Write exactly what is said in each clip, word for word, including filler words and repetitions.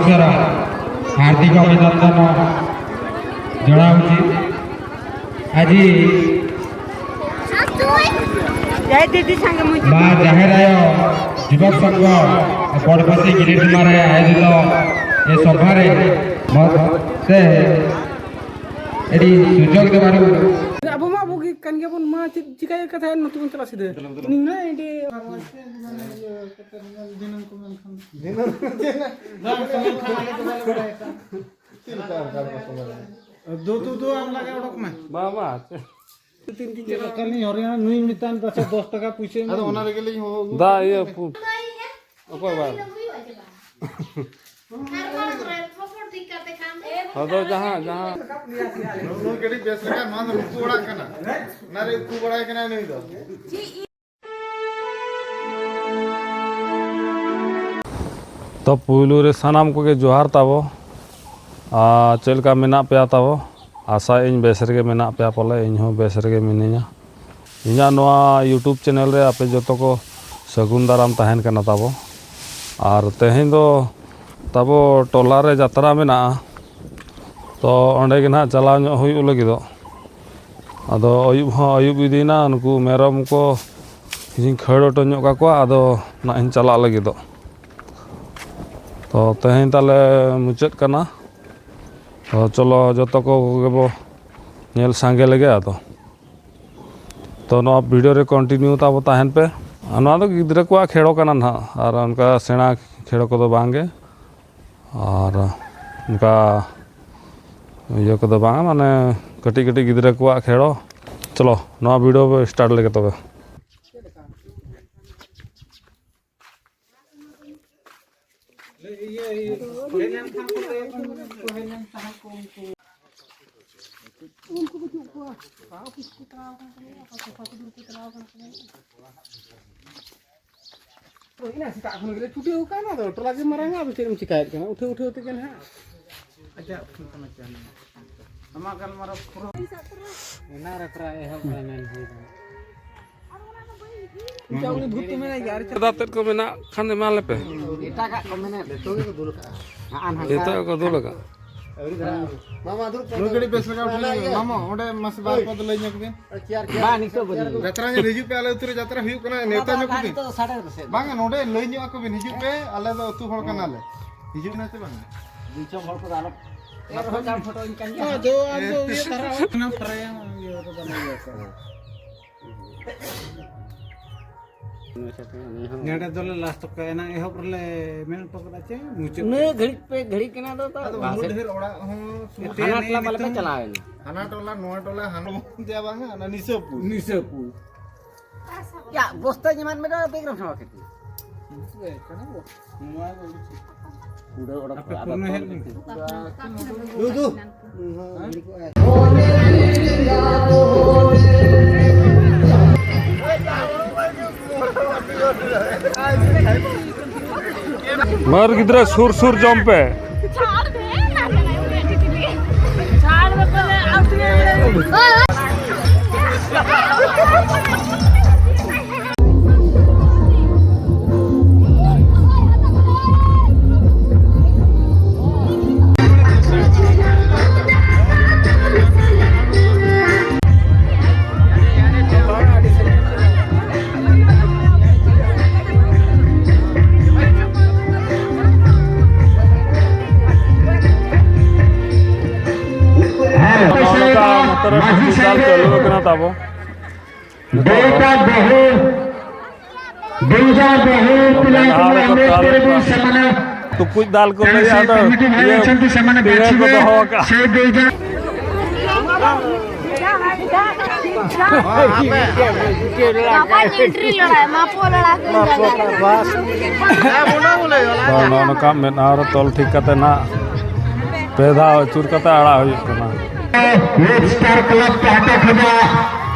ହାର୍ଦ୍ଦିକ ଅଭିନନ୍ଦନ ଜଣାଉଛି। ଆଜି ଜୟ ଦିଦି ସାଙ୍ଗେ ମୁଁ ମା ଜାହେରାୟ ଯୁବକ ସଂଘ ବଡ଼ପତି ଗିରିଡିମାରେ ଆୟୋଜିତ ଏ ସଭାରେ ମୋତେ ଏଠି ସୁଯୋଗ ଦେବାରୁ ᱟᱵᱚ ᱢᱟ ᱟᱵᱚ ᱜᱮ ᱠᱟᱱ ᱜᱮᱭᱟᱵᱚᱱ, ᱢᱟ ᱪᱮᱫ ᱪᱤᱠᱟᱹᱭᱟ ᱠᱟᱛᱷᱟ ᱱᱚᱛᱮ ᱵᱚᱱ ᱪᱟᱞᱟᱜ ᱥᱤᱫᱷᱟᱹ᱾ ᱩᱱᱤ ᱢᱮᱱᱟ ᱮᱸᱰᱮ ᱫᱷᱤᱱᱟᱹᱱ ᱠᱚ ᱢᱮᱱᱠᱷᱟᱱ᱾ ᱫᱷᱤᱱᱟᱹᱱ ᱠᱚ ᱪᱮᱫ? ᱵᱟᱝ, ᱥᱚᱢᱚᱭ ᱠᱚ ᱵᱟᱞᱮ ᱵᱟᱲᱟᱭ ᱠᱟᱱ᱾ ᱪᱮᱫ ᱞᱮᱠᱟ ᱚᱱᱠᱟ ᱠᱚ ᱥᱚᱢᱚᱭ? ᱫᱩ, ᱫᱩ, ᱫᱩ, ᱟᱢ ᱞᱟᱜᱟ ᱚᱰᱚᱠ ᱢᱮ᱾ ᱵᱟᱝ, ᱵᱟᱝ᱾ ᱛᱤᱱ, ᱛᱤᱱ ᱪᱮᱫ ᱞᱮᱠᱟ ᱞᱤᱧ ᱦᱚᱨᱮᱱᱟ? ᱱᱩᱭ ᱢᱮᱛᱟᱭ ᱯᱟᱪᱷᱮ ᱫᱚᱥ ᱴᱟᱠᱟ ᱯᱩᱭᱥᱟᱹ ᱮᱢ᱾ ᱟᱫᱚ ᱚᱱᱟ ᱨᱮᱜᱮ ᱞᱤᱧ ᱦᱚᱦᱚ ᱟᱹᱜᱩ ᱫᱟ, ᱠᱮᱫᱟ᱾ ᱤᱭᱟᱹ, ᱯᱩ-, ᱚᱠᱚᱭ ᱵᱟᱝ? ᱟᱨ ᱵᱟᱝ ᱨᱮ, ᱨᱚᱯᱚᱲ ᱴᱷᱤᱠ ᱠᱟᱛᱮ ᱠᱷᱟᱱ᱾ ᱟᱫᱚ ᱡᱟᱦᱟᱸ, ᱡᱟᱦᱟᱸ ᱱᱩᱭ ᱠᱟᱹᱴᱤᱡ ᱵᱮᱥ ᱞᱮᱠᱟ, ᱱᱚᱣᱟ ᱫᱚ ᱨᱩᱠᱩ ᱚᱲᱟᱜ ᱠᱟᱱᱟ᱾ ᱚᱱᱟ ᱨᱮ ᱨᱩᱠᱩ ᱵᱟᱲᱟᱭ ᱠᱟᱱᱟᱭ ᱱᱩᱭ ᱫᱚ᱾ ᱛᱚ ᱯᱩᱭᱞᱩ ᱨᱮ ᱥᱟᱱᱟᱢ ᱠᱚᱜᱮ ᱡᱚᱦᱟᱨ ᱛᱟᱵᱚ᱾ ᱟᱨ ᱪᱮᱫ ᱞᱮᱠᱟ ᱢᱮᱱᱟᱜ ᱯᱮᱭᱟ ᱛᱟᱵᱚ? ᱟᱥᱟᱭᱟᱹᱧ ᱵᱮᱥ ᱨᱮᱜᱮ ᱢᱮᱱᱟᱜ ᱯᱮᱭᱟ ᱯᱟᱞᱮ, ᱤᱧ ᱦᱚᱸ ᱵᱮᱥ ᱨᱮᱜᱮ ᱢᱤᱱᱟᱹᱧᱟ᱾ ᱤᱧᱟᱹᱜ ᱱᱚᱣᱟ YouTube channel ᱨᱮ ᱟᱯᱮ ᱡᱚᱛᱚ ᱠᱚ ᱥᱟᱹᱜᱩᱱ ᱫᱟᱨᱟᱢ ᱛᱟᱦᱮᱱ ᱠᱟᱱᱟ ᱛᱟᱵᱚ᱾ ᱟᱨ ᱛᱮᱦᱮᱧ ᱫᱚ ᱛᱟᱵᱚ ᱴᱚᱞᱟ ᱨᱮ ᱡᱟᱛᱨᱟ ᱢᱮᱱᱟᱜᱼᱟ, ᱛᱚ ᱚᱸᱰᱮ ᱜᱮ ᱱᱟᱦᱟᱜ ᱪᱟᱞᱟᱣ ᱧᱚᱜ ᱦᱩᱭᱩᱜ ᱞᱟᱹᱜᱤᱫᱚᱜ᱾ ᱟᱫᱚ ᱟᱹᱭᱩᱵ ᱦᱚᱸ ᱟᱹᱭᱩᱵ ᱤᱫᱤᱭᱮᱱᱟ, ᱱᱩᱠᱩ ᱢᱮᱨᱚᱢ ᱠᱚ ᱤᱧ ᱠᱷᱟᱹᱲ ᱦᱚᱴᱚ ᱧᱚᱜ ᱠᱟᱠᱚᱣᱟ, ᱟᱫᱚ ᱱᱟᱜ ᱤᱧ ᱪᱟᱞᱟᱜ ᱞᱟᱹᱜᱤᱫᱚᱜ᱾ ᱛᱚ ᱛᱮᱦᱮᱧ ᱛᱟᱦᱞᱮ ᱢᱩᱪᱟᱹᱫ ᱠᱟᱱᱟ᱾ ᱛᱚ ᱪᱚᱞᱚ ᱡᱚᱛᱚ ᱠᱚᱜᱮ ᱵᱚ ᱧᱮᱞ ᱥᱟᱸᱜᱮ ᱞᱮᱜᱮ ᱟᱫᱚ᱾ ᱛᱚ ᱱᱚᱣᱟ video ᱨᱮ continue ᱛᱟᱵᱚ ᱛᱟᱦᱮᱱ ᱯᱮ᱾ ᱟᱨ ᱱᱚᱣᱟ ᱫᱚ ᱜᱤᱫᱽᱨᱟᱹ ᱠᱚᱣᱟᱜ ᱠᱷᱮᱲᱚ ᱠᱟᱱᱟ ᱱᱟᱦᱟᱜ, ᱟᱨ ᱚᱱᱠᱟ ᱥᱮᱬᱟ ᱠᱷᱮᱲᱚ ᱠᱚᱫᱚ ᱵᱟᱝ ᱜᱮ᱾ ᱟᱨ ᱚᱱᱠᱟ ᱤᱭᱟᱹ ᱠᱚᱫᱚ ᱵᱟᱝ, ᱢᱟᱱᱮ ᱠᱟᱹᱴᱤᱡ ᱠᱟᱹᱴᱤᱡ ᱜᱤᱫᱽᱨᱟᱹ ᱠᱚᱣᱟᱜ ᱠᱷᱮᱲᱚ᱾ ᱪᱚᱞᱚ ᱱᱚᱣᱟ video ᱵᱚ start ᱞᱮᱜᱮ ᱛᱚᱵᱮ᱾ ᱤᱱᱟᱹ ᱥᱮᱛᱟᱜ ᱠᱷᱚᱱ ᱜᱮᱞᱮ ᱪᱷᱩᱴᱟᱹᱣ ᱟᱠᱟᱱᱟ, ᱟᱫᱚ ᱴᱚᱞᱟ ᱜᱮ ᱢᱟᱨᱟᱝᱟ, ᱟᱫᱚ ᱪᱮᱫ ᱮᱢ ᱪᱤᱠᱟᱹᱭᱮᱫ ᱠᱟᱱᱟ? ᱩᱴᱷᱟᱹᱣ ᱩᱴᱷᱟᱹᱣ ᱛᱮᱜᱮ ᱱᱟᱦᱟᱜ᱾ ᱟᱡᱟᱜ ᱯᱷᱳᱱ ᱠᱟᱱᱟ ᱪᱮ? ᱟᱢᱟᱜ ᱜᱟᱞᱢᱟᱨᱟᱣ ᱯᱩᱨᱟᱹ᱾ ᱮᱱᱟᱝ ᱨᱮ ᱯᱨᱟᱭ ᱮᱦᱚᱵ ᱨᱮ ᱢᱮᱱ ᱦᱩᱭ ᱞᱮᱱᱟ᱾ ᱩᱱᱤ ᱵᱷᱩᱛ ᱢᱮᱱᱟᱭ ᱜᱮᱭᱟ, ᱟᱨ ᱪᱮᱫ ᱫᱟᱫᱟ ᱛᱮᱫ ᱠᱚ ᱢᱮᱱᱟᱜ ᱠᱷᱟᱱ ᱮᱢᱟ ᱞᱮᱯᱮ᱾ ᱮᱴᱟᱜᱟᱜ ᱠᱚ ᱢᱮᱱᱟ, ᱡᱚᱛᱚ ᱜᱮᱠᱚ ᱫᱩᱞ ᱠᱟᱜᱼᱟ᱾ ᱦᱟᱸᱜ ᱱᱟᱝᱠᱟ᱾ ᱡᱚᱛᱚ ᱜᱮᱠᱚ ᱫᱩᱞ ᱠᱟᱜᱼᱟ᱾ ᱢᱟᱢᱟ ᱫᱩᱲᱩᱵ ᱠᱚᱜ ᱢᱮ᱾ ᱱᱩᱭ ᱠᱟᱹᱴᱤᱡ ᱵᱮᱥ ᱞᱮᱠᱟ ᱩᱴᱷᱟᱹᱣ ᱧᱚᱜ ᱢᱮ᱾ ᱢᱟᱢᱟ, ᱚᱸᱰᱮ ᱢᱟᱥᱮ ᱵᱟᱨ ᱯᱚᱫ ᱞᱟᱹᱭ ᱧᱚᱜ ᱵᱤᱱ᱾ Chair, chair. ᱵᱟᱝ, ᱱᱤᱛᱚᱜ ᱵᱟᱹᱧ ᱞᱟᱹᱭᱟ᱾ ᱡᱟᱛᱨᱟ ᱧᱮᱞ ᱦᱤᱡᱩᱜ ᱯᱮ, ᱟᱞᱮ ᱟᱹᱛᱩ ᱨᱮ ᱡᱟᱛᱨᱟ ᱦᱩᱭᱩᱜ ᱠᱟᱱᱟ, ᱱᱮᱣᱛᱟ ᱧᱚᱜ ᱠᱚᱯᱮ᱾ ᱱᱤᱛᱚᱜ ᱫᱚ ᱥᱟᱰᱮ ᱨᱮᱥᱮ᱾ ᱵᱟᱝᱟ, ᱱᱚᱰᱮ ᱞᱟᱹᱭ ᱧᱚᱜ ᱟᱠᱚ ᱵᱤᱱ, ᱦᱤᱡᱩᱜ ᱯᱮ, ᱟᱞᱮ ᱫᱚ ᱟᱹᱛᱩ ᱦᱚᱲ ᱠᱟᱱᱟᱞᱮ᱾ ᱦᱤᱡᱩᱜ ᱢᱮ ᱥᱮ ᱵᱟᱝᱟ? ᱫᱤᱥᱚᱢ ᱦᱚᱲ ᱠᱚᱫᱚ ᱟᱞᱚ᱾ ᱮᱱ ᱨᱮᱦᱚᱸ ᱡᱟᱢ ᱯᱷᱳᱴᱳᱧ ᱠᱟᱱ ᱜᱮᱭᱟ᱾ ᱦᱮᱸ, ᱫᱚ ᱟᱢ ᱫᱚ ᱤᱭᱟᱹ ᱫᱷᱟᱨᱟ ᱥᱟᱱᱟᱢ ᱯᱷᱨᱟᱭᱟ, ᱤᱭᱟᱹ ᱨᱮᱫᱚ ᱵᱟᱝ ᱤᱭᱟᱹ ᱠᱟᱱᱟ᱾ ᱱᱚᱰᱮ ᱫᱚᱞᱮ ᱞᱟᱥᱴ ᱠᱟᱜᱼᱟ, ᱮᱱᱟᱝ ᱮᱦᱚᱵ ᱨᱮᱞᱮ ᱢᱮᱱ ᱦᱚᱴᱚ ᱠᱟᱫᱟ ᱪᱮ ᱢᱩᱪᱟᱹᱫ ᱩᱱᱟᱹᱜ ᱨᱮ᱾ ᱜᱷᱟᱹᱲᱤᱡ ᱯᱮ ᱜᱷᱟᱹᱲᱤᱡ ᱠᱟᱱᱟ ᱫᱚ ᱛᱚ ᱟᱫᱚ ᱵᱟᱥ ᱩᱱᱟᱹᱜ ᱰᱷᱮᱨ ᱚᱲᱟᱜ ᱦᱚᱸ ᱥᱩᱨ ᱛᱮ ᱦᱟᱱᱟ ᱱᱮ ᱴᱚᱞᱟ ᱯᱟᱞᱮ ᱯᱮ ᱱᱤᱛᱚᱝ ᱪᱟᱞᱟᱣ ᱮᱱᱟ᱾ ᱦᱟᱱᱟ ᱴᱚᱞᱟ, ᱱᱚᱣᱟ ᱴᱚᱞᱟ, ᱦᱟᱱᱟ ᱵᱚᱱ ᱫᱮᱭᱟ ᱵᱟᱝᱟ, ᱚᱱᱟ ᱱᱤᱥᱟᱹᱯᱩᱨ᱾ ᱱᱤᱥᱟᱹᱯᱩᱨ᱾ ᱭᱟ, ᱵᱚᱥᱛᱟ ᱧᱮᱢᱟᱱ ᱢᱮ ᱫᱚ ᱵᱮᱜᱽ ᱨᱮᱢ ᱥᱟᱢᱵᱟᱣ ᱠᱮᱫ ᱛᱤᱧᱟ᱾ ᱱᱚᱣᱟ ᱫᱚ ᱯᱩᱨᱟᱹ ᱚᱰᱚᱠ ᱟᱯᱮ ᱟᱫᱚ ᱯᱩᱨᱱᱚ ᱛᱚᱞ ᱦᱮᱡ ᱠᱮᱫ ᱞᱮᱱ᱾ ᱛᱤᱧᱟ᱾ ᱫᱩ, ᱫᱩ᱾ ᱢᱟᱹᱨ ᱜᱤᱫᱽᱨᱟᱹ, ᱥᱩᱨ ᱥᱩᱨ ᱡᱚᱢ ᱯᱮ᱾ ᱪᱷᱟᱲ ᱢᱮ, ᱪᱷᱟᱲ ᱢᱮ ᱵᱚᱞᱮ, ᱟᱹᱣᱛᱤᱭᱟᱹ ᱵᱚᱞᱮ᱾ ᱦᱮᱸ, ᱱᱚᱜᱼᱚ ᱱᱚᱝᱠᱟ ᱱᱚᱛᱮ ᱨᱮ ᱢᱟᱹᱡᱷᱤ ᱵᱤᱥᱟᱞ ᱥᱟᱦᱮᱵ ᱪᱟᱹᱞᱩ ᱟᱠᱟᱱᱟ ᱛᱟᱵᱚ᱾ ᱱᱤᱛᱚᱜ ᱫᱚ ᱵᱮᱴᱟ ᱵᱟᱹᱦᱩ, ᱵᱮᱴᱟ ᱵᱟᱹᱦᱩ ᱱᱚᱛᱮ ᱛᱤᱞᱟᱹᱭ ᱱᱟᱦᱟᱜ ᱠᱚ ᱨᱮᱠᱚ ᱮᱢ ᱫᱟᱞ ᱠᱚᱨᱮ ᱵᱤᱱ ᱠᱚᱣᱟ᱾ ᱥᱟᱢᱟᱱᱟ᱾ ᱴᱩᱠᱩᱡ ᱫᱟᱞ ᱠᱚ ᱛᱮ ᱥᱮ ᱟᱫᱚ ᱠᱚᱢᱤᱴᱤ ᱵᱷᱟᱭ ᱤᱭᱟᱹ ᱟᱪᱪᱷᱟ ᱛᱚ ᱥᱟᱢᱟᱱᱟ ᱯᱤᱲᱦᱟᱹ ᱵᱟᱪᱷᱤ ᱠᱚ ᱜᱮ ᱫᱚᱦᱚ ᱟᱠᱟᱜᱼᱟ᱾ ᱥᱮ ᱵᱮᱴᱟ᱾ ᱵᱟᱵᱟᱧ ᱮᱱᱴᱨᱤ ᱞᱟᱲᱟᱭᱟ, ᱢᱟᱯᱚ ᱞᱟᱲᱟ ᱠᱚ ᱞᱟᱜᱟ᱾ ᱵᱟᱥ᱾ ᱦᱮᱸ, ᱵᱚᱞᱚ, ᱵᱚᱞᱚ, ᱵᱚᱞᱚ᱾ ᱦᱳᱭ, ᱱᱚᱜᱼᱚ ᱱᱚᱝᱠᱟ ᱢᱮᱫᱦᱟ ᱨᱮ ᱛᱚᱞ ᱴᱷᱤᱠ ᱠᱟᱛᱮ ᱱᱟᱜ ᱯᱮ ᱫᱷᱟᱣ ᱟᱹᱪᱩᱨ ᱠᱟᱛᱮ ᱟᱲᱟᱜ ᱦᱩᱭᱩᱜ ᱠᱟᱱᱟ᱾ ᱨᱮᱰ ᱥᱴᱟᱨ ᱠᱞᱟᱵᱽ ᱯᱟᱦᱴᱟ ᱠᱷᱚᱱᱟᱜ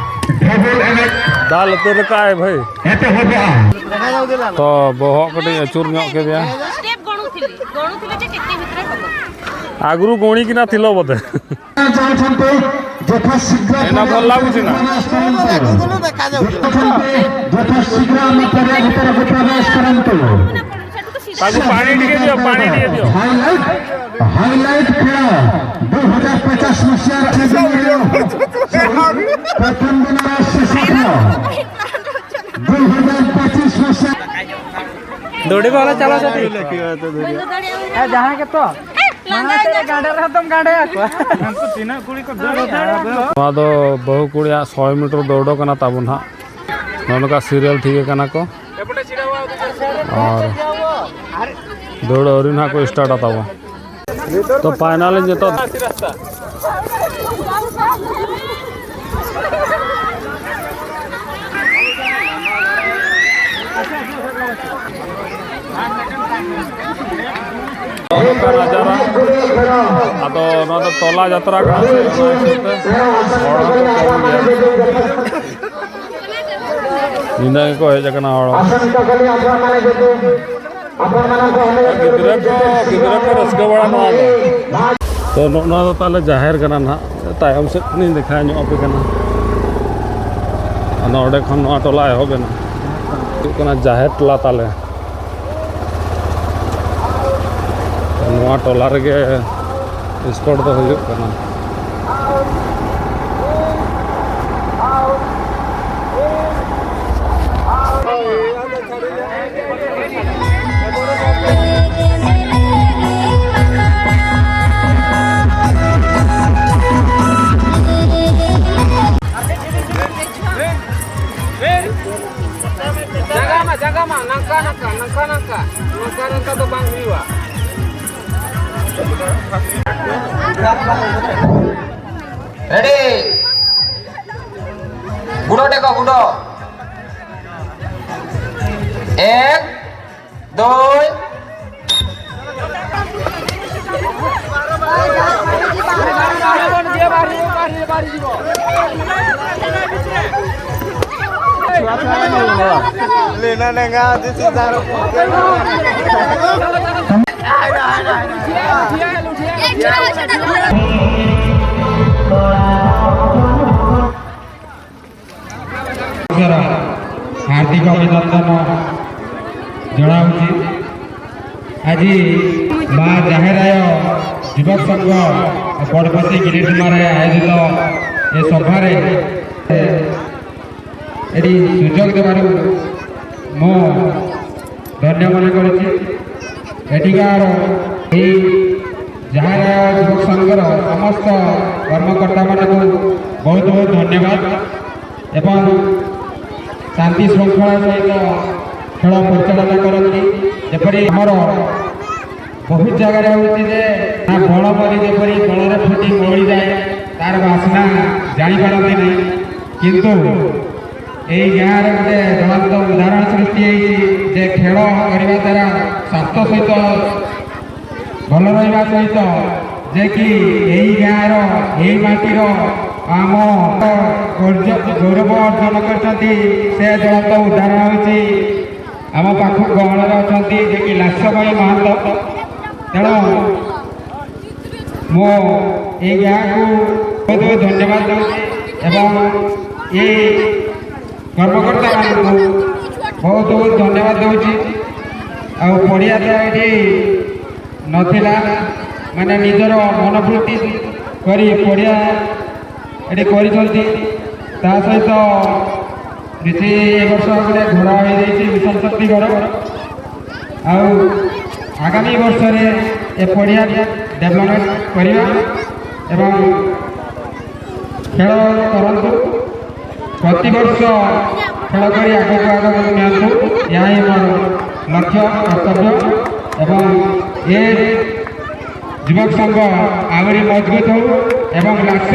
ᱰᱷᱟᱵᱚᱞ ᱮᱱᱮᱡ ᱫᱟᱞ ᱩᱛᱟᱹᱨ ᱠᱟᱜᱼᱟᱭ ᱵᱷᱟᱹᱭ᱾ ᱮᱛᱚᱦᱚᱵᱚᱜᱼᱟ᱾ ᱛᱚ ᱵᱚᱦᱚᱜ ᱠᱟᱹᱴᱤᱡ ᱟᱹᱪᱩᱨ ᱧᱚᱜ ᱠᱮᱫᱮᱭᱟ᱾ ᱥᱴᱮᱯ ᱵᱟᱹᱱᱩᱜ ଗଣୁଥିଲେ ଯେ କେତେ ଭିତରେ ହବ। ଆଗରୁ ଗଣିକିନା ଥିଲ ବୋଧେ। ଯାଉଛନ୍ତି, ଯଥାଶୀଘ୍ର ଏଇନା ଭଲ ଲାଗୁଛି ନା? ଯଥାଶୀଘ୍ର ଆମ ପଡ଼ିଆ ଭିତରକୁ ପ୍ରବେଶ କରନ୍ତୁ। ତାକୁ ପାଣି ଟିକେ ଦିଅ, ପାଣି ଟିକେ ଦିଅ। ହାଇଲାଇଟ୍, ହାଇଲାଇଟ୍ ଖେଳ, ଦୁଇ ହଜାର ପଚାଶ ମସିହାର ପ୍ରଥମ ଦିନର ଶେଷ ଖେଳ। ଦୁଇ ହଜାର ପଚିଶ ମସିହା। ଦୌଡ଼ିବ, ଭଲ ଚାଲ ସେଠି। ᱦᱮᱸ, ᱡᱟᱦᱟᱸ ᱜᱮᱛᱚ᱾ ᱢᱟ ᱛᱮᱨᱮ ᱜᱟᱸᱰᱮ ᱨᱮᱦᱚᱸ ᱛᱚᱢ ᱜᱟᱸᱰᱮᱭᱟ ᱠᱚᱣᱟ᱾ ᱱᱚᱣᱟ ᱫᱚ ᱵᱟᱹᱦᱩ ᱠᱩᱲᱤᱭᱟᱜ ᱥᱚᱭ ᱢᱤᱴᱟᱨ ᱫᱟᱹᱲ ᱠᱟᱱᱟ ᱛᱟᱵᱚᱱ ᱦᱟᱸᱜ᱾ ᱱᱚᱜᱼᱚ ᱱᱚᱝᱠᱟ ᱥᱤᱨᱤᱭᱟᱞ ᱴᱷᱤᱠ ᱟᱠᱟᱱᱟ ᱠᱚ᱾ ᱟᱨ ᱫᱟᱹᱲ ᱟᱹᱣᱨᱤ ᱱᱟᱦᱟᱜ ᱠᱚ ᱥᱴᱟᱨᱴᱟ ᱛᱟᱵᱚᱱ᱾ ᱛᱚ ᱯᱷᱟᱭᱱᱟᱞ ᱱᱤᱛᱚᱜ ᱟᱫᱚ ᱱᱚᱣᱟ ᱫᱚ ᱴᱚᱞᱟ ᱡᱟᱛᱨᱟ ᱠᱟᱱᱟ ᱥᱮ, ᱚᱱᱟ ᱦᱤᱥᱟᱹᱵ ᱛᱮ ᱦᱚᱲ ᱦᱚᱸᱠᱚ ᱠᱚᱢ ᱜᱮᱭᱟ᱾ ᱧᱤᱫᱟᱹ ᱜᱮᱠᱚ ᱦᱮᱡ ᱟᱠᱟᱱᱟ ᱦᱚᱲ᱾ ᱜᱤᱫᱽᱨᱟᱹ ᱠᱚ, ᱜᱤᱫᱽᱨᱟᱹ ᱠᱚ ᱨᱟᱹᱥᱠᱟᱹ ᱵᱟᱲᱟ ᱱᱚᱣᱟ ᱫᱚ᱾ ᱛᱚ, ᱱᱚᱜᱼᱚ ᱱᱚᱣᱟ ᱫᱚ ᱛᱟᱦᱞᱮ ᱡᱟᱦᱮᱨ ᱠᱟᱱᱟ ᱱᱟᱦᱟᱜ᱾ ᱛᱟᱭᱚᱢ ᱥᱮᱫ ᱠᱷᱚᱱᱤᱧ ᱫᱮᱠᱷᱟᱣ ᱧᱚᱜ ᱟᱯᱮ ᱠᱟᱱᱟ᱾ ᱟᱨ ᱱᱚᱰᱮ ᱠᱷᱚᱱ ᱱᱚᱣᱟ ᱴᱚᱞᱟ ᱮᱦᱚᱵ ᱮᱱᱟ᱾ ᱦᱩᱭᱩᱜ ᱠᱟᱱᱟ ᱡᱟᱦᱮᱨ ᱴᱚᱞᱟ ᱛᱟᱞᱮ᱾ ᱱᱚᱣᱟ ᱴᱚᱞᱟ ᱨᱮᱜᱮ ᱥᱯᱚᱴ ᱫᱚ ᱦᱩᱭᱩᱜ ᱠᱟᱱᱟ᱾ ᱡᱟᱸᱜᱟ ᱢᱟ, ᱡᱟᱸᱜᱟ ᱢᱟ, ᱱᱟᱝᱠᱟ, ᱱᱟᱝᱠᱟ, ᱱᱟᱝᱠᱟ, ᱱᱟᱝᱠᱟ, ᱱᱟᱝᱠᱟ, ᱱᱟᱝᱠᱟ ᱫᱚ ᱵᱟᱝ ᱦᱩᱭᱩᱜᱼᱟ᱾ ᱨᱮᱰᱤ᱾ ᱜᱩᱰᱚ ᱴᱮᱠᱚ, ᱜᱩᱰᱚ᱾ ᱮᱠ, ᱫᱩᱭ᱾ ᱞᱮᱱᱟ ᱱᱮᱝᱜᱟ ᱟᱹᱫᱤᱥᱤ ᱫᱟᱨᱚ᱾ ହାର୍ଦ୍ଦିକ ଅଭିନନ୍ଦନ ଜଣାଉଛି। ଆଜି ମା ଜାହେର ଆୟ ଯୁବକ ସଂଘ ବଡ଼ପତି ଗିରିଡିମାରେ ଆୟୋଜିତ ଏ ସଭାରେ ଏଠି ସୁଯୋଗ ଦେବାରୁ ମୁଁ ଧନ୍ୟ ମନେ କରୁଛି। ଏଠିକାର ଏହି ଜାହେର ଆୟ ଯୁବକ ସଂଘର ସମସ୍ତ କର୍ମକର୍ତ୍ତାମାନଙ୍କୁ ବହୁତ ବହୁତ ଧନ୍ୟବାଦ ଏବଂ ଶାନ୍ତି ଶୃଙ୍ଖଳା ସହିତ ଖେଳ ପରିଚାଳନା କରନ୍ତି। ଯେପରି ଆମର ବହୁତ ଜାଗାରେ ହେଉଛି ଯେ ନା ବଳ ପରି ଯେପରି ବଳରେ ଫୁଟି ମଉଳିଯାଏ, ତାର ବାସ୍ନା ଜାଣିପାରନ୍ତି ନାହିଁ। କିନ୍ତୁ ଏହି ଗାଁରେ ଗୋଟେ ଜ୍ୱଳନ୍ତ ଉଦାହରଣ ସୃଷ୍ଟି ହେଇଛି ଯେ ଖେଳ କରିବା ଦ୍ୱାରା ସ୍ୱାସ୍ଥ୍ୟ ସହିତ ଭଲ ରହିବା ସହିତ ଯେ କି ଏହି ଗାଁର, ଏହି ମାଟିର ଆମ ଗୌରବ ଅର୍ଜନ କରିଛନ୍ତି, ସେ ଜ୍ୱଳନ୍ତ ଉଦାହରଣ ହେଉଛି ଆମ ପାଖ ଗହଣରେ ଅଛନ୍ତି ଯେ କି ଲାସ୍ୟ ଭାଇ ମହାନ୍ତ। ତେଣୁ ମୁଁ ଏଇ ଗାଁକୁ ବହୁତ ବହୁତ ଧନ୍ୟବାଦ ଦେଉଛି ଏବଂ ଏଇ କର୍ମକର୍ତ୍ତାମାନଙ୍କୁ ବହୁତ ବହୁତ ଧନ୍ୟବାଦ ଦେଉଛି। ଆଉ ପଡ଼ିଆ ତ ଏଠି ନଥିଲା, ମାନେ ନିଜର ମନୋବୃତ୍ତି କରି ପଡ଼ିଆ ଏଠି କରିଛନ୍ତି। ତା ସହିତ କିଛି ଏ ବର୍ଷ ଗୋଟେ ଘର ହେଇଯାଇଛି ମିଶନ ଶକ୍ତି ଘର। ଆଉ ଆଗାମୀ ବର୍ଷରେ ଏ ପଡ଼ିଆ ଡେଭଲପମେଣ୍ଟ କରିବା ଏବଂ ଖେଳ କରନ୍ତୁ, ପ୍ରତିବର୍ଷ ଖେଳ କରି ଆଗକୁ ଆଗକୁ ନିଅନ୍ତୁ। ଏହା ହିଁ ମୋର ଲକ୍ଷ୍ୟ, କର୍ତ୍ତବ୍ୟ ଏବଂ ଏ ଯୁବକ ସଂଘ ଆହୁରି ମଜବୁତ ହଉ ଏବଂ ଲାକ୍ଷ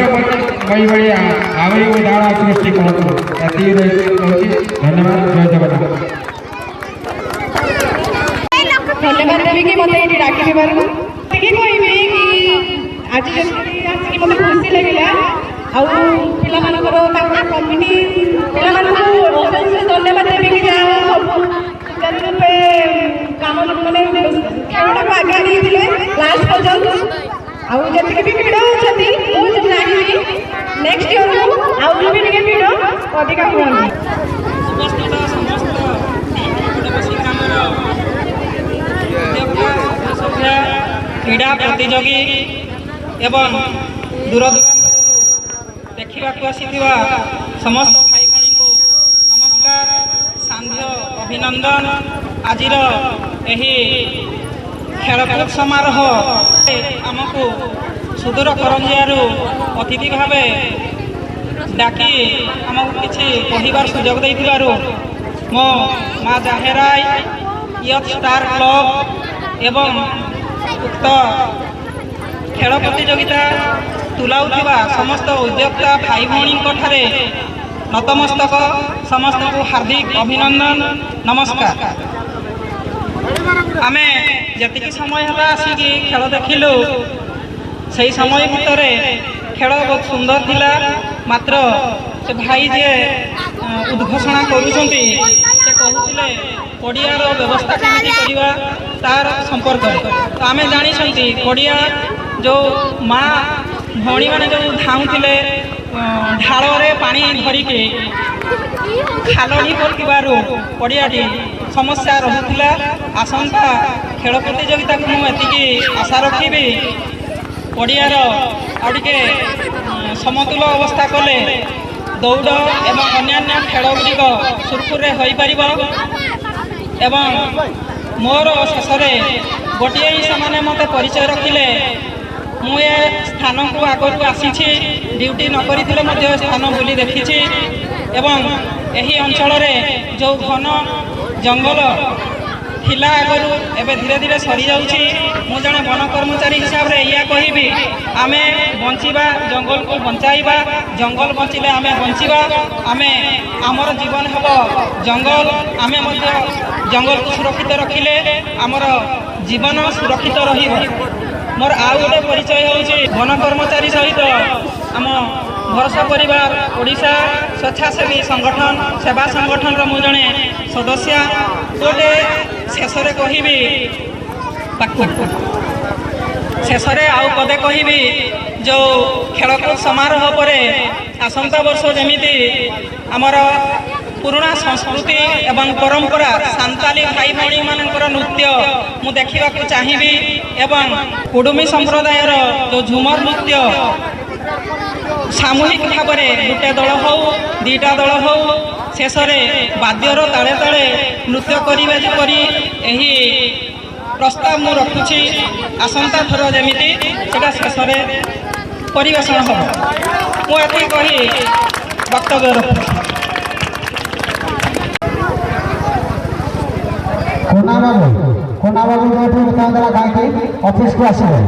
ମଇ ଭଳିଆ ଆହୁରି ଉଦାହରଣ ସୃଷ୍ଟି କରନ୍ତୁ। ଏତିକି ରହି- ରହୁଛି। ଧନ୍ୟବାଦ। ଜୟ ଜଗନ୍ନାଥ। ଧନ୍ୟବାଦ ଦେବି କି ମୋତେ ଏଠି ଡାକିଥିବାରୁ। ଟିକେ କହିବି କି ଆଜି ଯେମିତି ଆସିକି ମୋତେ ଖୁସି ଲାଗିଲା। ଆଉ ପିଲାମାନଙ୍କର ତାଙ୍କର କମିଟି, ପିଲାମାନଙ୍କୁ ଅଶେଷ ଅଶେଷ ଧନ୍ୟବାଦ ଦେବି କି ଯାହା ହଉ ସବୁ ସୁଚାରୁ ରୂପେ ଆମର ମାନେ, ଖେଳଟାକୁ ଆଗେଇ ନେଇଥିଲେ ଲାଷ୍ଟ ପର୍ଯ୍ୟନ୍ତ। ଆଉ ଯେତିକି ବି ଭିଡ଼ ଅଛନ୍ତି, ମୁଁ ଚାହିଁବି ନେକ୍ସଟ ଇୟରକୁ ଆହୁରି ବି ଟିକେ ଭିଡ଼ ଅଧିକା ହୁଅନ୍ତୁ। ଉପସ୍ଥିତ ସମସ୍ତ କ୍ରୀଡ଼ା ପ୍ରତିଯୋଗୀ ଏବଂ ଦୂରଦୂରାନ୍ତରରୁ ଦେଖିବାକୁ ଆସିଥିବା ସମସ୍ତ ଭାଇ ଭଉଣୀଙ୍କୁ ନମସ୍କାର, ସାନ୍ଧ୍ୟ ଅଭିନନ୍ଦନ। ଆଜିର ଏହି ଖେଳକୁଦ ସମାରୋହ ଆମକୁ ସୁଦୂର କରଞ୍ଜିଆରୁ ଅତିଥି ଭାବେ ଡାକି ଆମକୁ କିଛି କହିବାର ସୁଯୋଗ ଦେଇଥିବାରୁ ମୁଁ ମା ଜାହେରାଇ ୟଥ୍ ଷ୍ଟାର କ୍ଲବ ଏବଂ ଉକ୍ତ ଖେଳ ପ୍ରତିଯୋଗିତା ତୁଲାଉଥିବା ସମସ୍ତ ଉଦ୍ୟୋକ୍ତା ଭାଇ ଭଉଣୀଙ୍କ ଠାରେ ନତମସ୍ତକ। ସମସ୍ତଙ୍କୁ ହାର୍ଦ୍ଦିକ ଅଭିନନ୍ଦନ, ନମସ୍କାର। ଆମେ ଯେତିକି ସମୟ ହେଲା ଆସିକି ଖେଳ ଦେଖିଲୁ, ସେଇ ସମୟ ଭିତରେ ଖେଳ ବହୁତ ସୁନ୍ଦର ଥିଲା। ମାତ୍ର ସେ ଭାଇ ଯିଏ ଉଦ୍ଘୋଷଣା କରୁଛନ୍ତି, ସେ କହୁଥିଲେ ପଡ଼ିଆର ବ୍ୟବସ୍ଥା କେମିତି କରିବା, ତାର ସମ୍ପର୍କରେ। ତ ଆମେ ଜାଣିଛନ୍ତି ପଡ଼ିଆ ଯେଉଁ ମା ଭଉଣୀମାନେ ଯେଉଁ ଧାଉଁଥିଲେ ଢାଳରେ ପାଣି ଧରିକି, ଖାଲ ଢିପ ଥିବାରୁ ପଡ଼ିଆଟି ସମସ୍ୟା ରହୁଥିଲା। ଆସନ୍ତା ଖେଳ ପ୍ରତିଯୋଗିତାକୁ ମୁଁ ଏତିକି ଆଶା ରଖିବି, ପଡ଼ିଆର ଆଉ ଟିକେ ସମତୁଲ ଅବସ୍ଥା କଲେ ଦୌଡ଼ ଏବଂ ଅନ୍ୟାନ୍ୟ ଖେଳଗୁଡ଼ିକ ସୁରୁଖୁରୁରେ ହୋଇପାରିବ। ଏବଂ ମୋର ଶେଷରେ ଗୋଟିଏ ହିଁ ସେମାନେ ମୋତେ ପରିଚୟ ରଖିଲେ, ମୁଁ ଏ ସ୍ଥାନକୁ ଆଗରୁ ଆସିଛି, ଡ୍ୟୁଟି ନ କରିଥିଲେ ମଧ୍ୟ ଏ ସ୍ଥାନ ବୁଲି ଦେଖିଛି ଏବଂ ଏହି ଅଞ୍ଚଳରେ ଯେଉଁ ଘନ ଜଙ୍ଗଲ ଥିଲା ଆଗରୁ, ଏବେ ଧୀରେ ଧୀରେ ସରିଯାଉଛି। ମୁଁ ଜଣେ ବନ କର୍ମଚାରୀ ହିସାବରେ ଏଇଆ କହିବି, ଆମେ ବଞ୍ଚିବା, ଜଙ୍ଗଲକୁ ବଞ୍ଚାଇବା, ଜଙ୍ଗଲ ବଞ୍ଚିଲେ ଆମେ ବଞ୍ଚିବା। ଆମେ, ଆମର ଜୀବନ ହେବ ଜଙ୍ଗଲ, ଆମେ ମଧ୍ୟ ଜଙ୍ଗଲକୁ ସୁରକ୍ଷିତ ରଖିଲେ ଆମର ଜୀବନ ସୁରକ୍ଷିତ ରହିବ। ମୋର ଆଉ ଗୋଟେ ପରିଚୟ ହେଉଛି ବନ କର୍ମଚାରୀ ସହିତ ଆମ ଭରସା ପରିବାର ଓଡ଼ିଶା ସ୍ୱେଚ୍ଛାସେବୀ ସଂଗଠନ, ସେବା ସଂଗଠନର ମୁଁ ଜଣେ ସଦସ୍ୟା। ଗୋଟେ ଶେଷରେ କହିବି, ଶେଷରେ ଆଉ ପଦେ କହିବି, ଯୋଉ ଖେଳକୁଦ ସମାରୋହ ପରେ ଆସନ୍ତା ବର୍ଷ ଯେମିତି ଆମର ପୁରୁଣା ସଂସ୍କୃତି ଏବଂ ପରମ୍ପରା, ସାନ୍ତାଲି ଭାଇ ଭଉଣୀମାନଙ୍କର ନୃତ୍ୟ ମୁଁ ଦେଖିବାକୁ ଚାହିଁବି ଏବଂ କୁଡ଼ୁମି ସମ୍ପ୍ରଦାୟର ଯୋଉ ଝୁମର ନୃତ୍ୟ ସାମୂହିକ ଭାବରେ ଗୋଟେ ଦଳ ହଉ, ଦିଟା ଦଳ ହଉ, ଶେଷରେ ବାଦ୍ୟର ତାଳେ ତାଳେ ନୃତ୍ୟ କରିବେ ଯେପରି ଏହି ପ୍ରସ୍ତାବ ମୁଁ ରଖୁଛି। ଆସନ୍ତା ଥର ଯେମିତି ସେଟା ଶେଷରେ ପରିବେଷଣ ହବ। ମୁଁ ଏତିକି କହି ବକ୍ତବ୍ୟ ରଖୁଛି। କୁନା ବାବୁ, କୁନା ବାବୁ ଯୋଉଠି ବର୍ତ୍ତମାନ ଦେଲା କାହିଁକି ଅଫିସକୁ ଆସିବେ।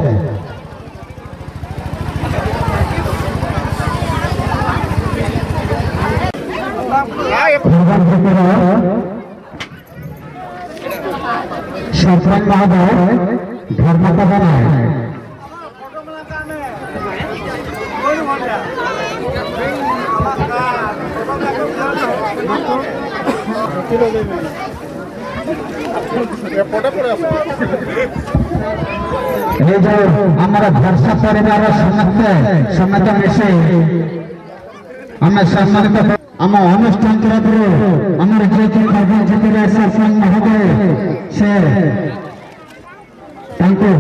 सरपंच महोदय, धर्मपद नायक। ये जो हमारा भरसा परिवार समस्त समस्त मिसे हमें सम्मानित। ଆମ ଅନୁଷ୍ଠାନ ତରଫରୁ ଆମର ଯେହେତୁ ଖବର ଜିତିଲେ, ସେ ସିଂ ମହୋଦୟ, ସେ ତାଙ୍କୁ